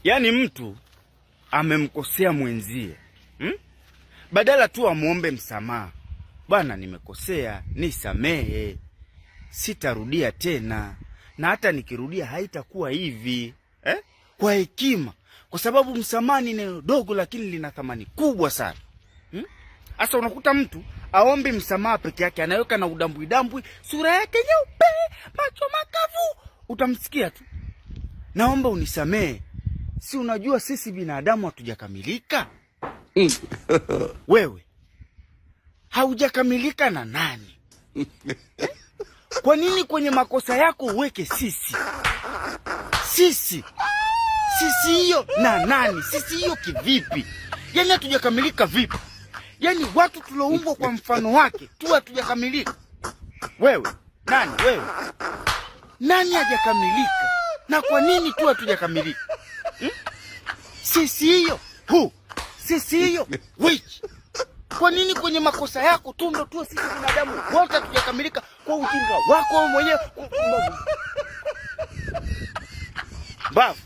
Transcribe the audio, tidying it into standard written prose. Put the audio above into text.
Yaani mtu amemkosea mwenzie, Badala tu amuombe msamaha, bwana, nimekosea, nisamehe, sitarudia tena, na hata nikirudia haitakuwa hivi, eh? Kwa hekima, kwa sababu msamaha ni neno dogo, lakini lina thamani kubwa sana. Sasa unakuta mtu aombi msamaha peke yake, anaweka na udambwi dambwi, sura yake nyeupe, macho makavu, utamsikia tu, naomba unisamehe. Si unajua sisi binadamu hatujakamilika? Wewe haujakamilika na nani? Kwa nini kwenye makosa yako uweke sisi? Sisi sisi hiyo na nani? Sisi hiyo kivipi? Yaani hatujakamilika vipi? Yaani watu tuloumbwa kwa mfano wake tu hatujakamilika. Wewe nani? Wewe nani hajakamilika? Na kwa nini tu hatujakamilika? Sisi hiyo who? Sisi hiyo which? Kwa nini kwenye makosa yako tu ndo tu sisi binadamu wote hatujakamilika kwa ujinga wako wewe mwenyewe? Mbavu.